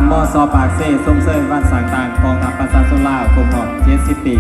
ມສ ປາກເຊ ຊົມເຊີຍວັນສ້າງຕັ້ງກອງທັບປະຊາຊົນລາວຄົບຮອບເຈັດສິບປີ.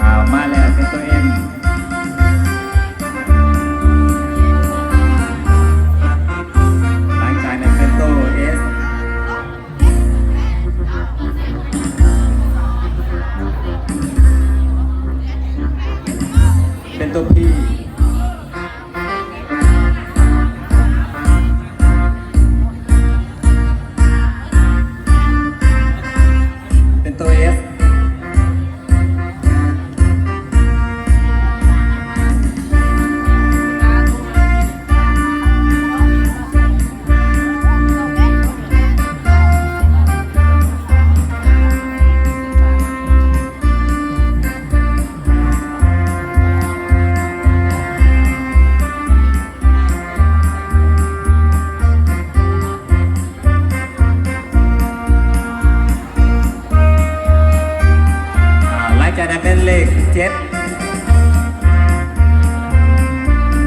ອ້າວ ມາແລ້ວ ເປັນໂຕ M ຫຼັງຈາກນັ້ນເປັນໂຕ S ເປັນໂຕ P ເປັນໂຕ S. ອ່າ ຫຼັງຈາກນັ້ນເປັນເລກເຈັດ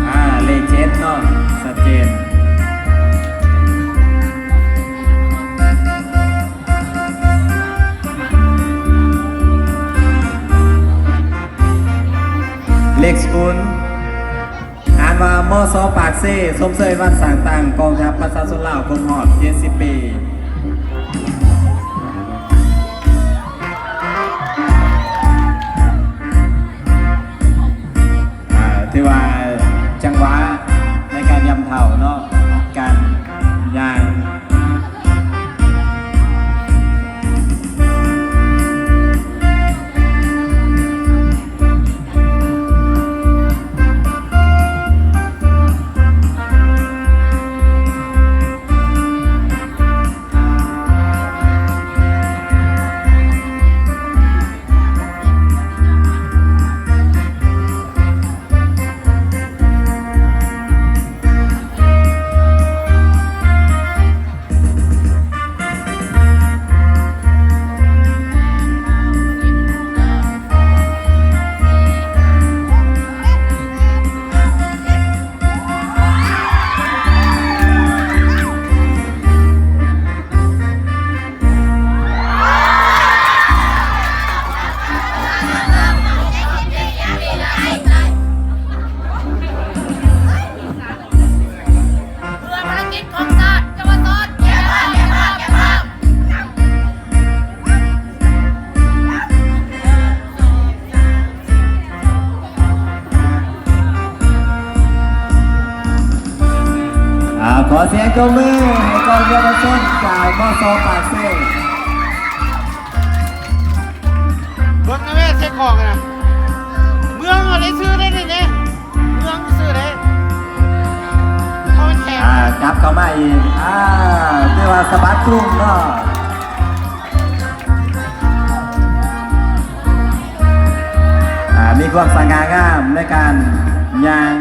ອ່າ ເລກເຈັດເນາະ ຊັດເຈນ. ເລກສູນ ອ່ານວ່າ ມສ ປາກເຊ ຊົມເຊີຍວັນສ້າງຕັ້ງກອງທັບປະຊາຊົນລາວຄົບຮອບເຈັດສິບປີ. ອ່າ ຖືວ່າຈັງຫວະໃນການຍ່ຳເທົ້າເນາະ ການຍ່າງ. ເພື່ອພາລະກິດຂອງຊາດ ເຍົາວະຊົນ ອ່າ ຂໍສຽງຕົບມືໃຫ້ກອງເຍົາວະຊົນຈາກ ມສ ປາກເຊ. ເບິ່ງແນ່ແມ່ ໃສ່ຂອງນະ ເມືອງເອົາໄດ້ຊື່ໄດ້ນີ້ເດ້ ເມືອງຊື່ເດ້ ເພາະມັນແຂງ ອ່າ ຈັບເຂົ້າມາອີກ ອ່າ ຖືວ່າສະບັດກຸ້ງເນາະ ອ່າ ມີຄວາມສະຫງ່າງາມໃນການຍ່າງ